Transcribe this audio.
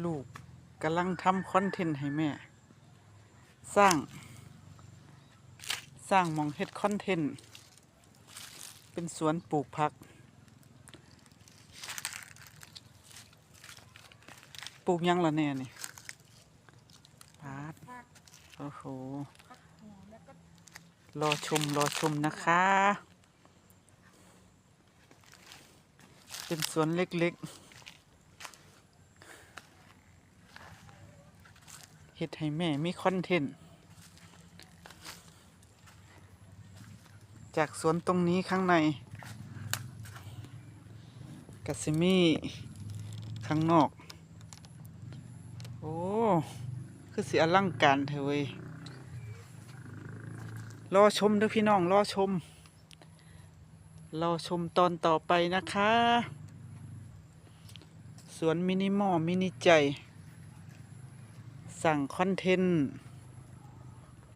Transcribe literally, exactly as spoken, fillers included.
ลูกกำลังทำคอนเทนต์ให้แม่ สร้าง สร้างหม่องเฮ็ดคอนเทนต์ เป็นสวนปลูกผัก ปลูกหยังล่ะแน่นี่ ปาด โอ้โห รอชม รอชมนะคะ เป็นสวนเล็กๆ เฮ็ดให้แม่มีคอนเทนต์ จากสวนตรงนี้ข้างใน กะสิมีข้างนอก โอ้ คือสิอลังการแท้เว้ย รอชมเด้อพี่น้อง รอชม รอชมตอนต่อไปนะคะ สวนมินิมอล มินิใจ สร้างคอนเทนต์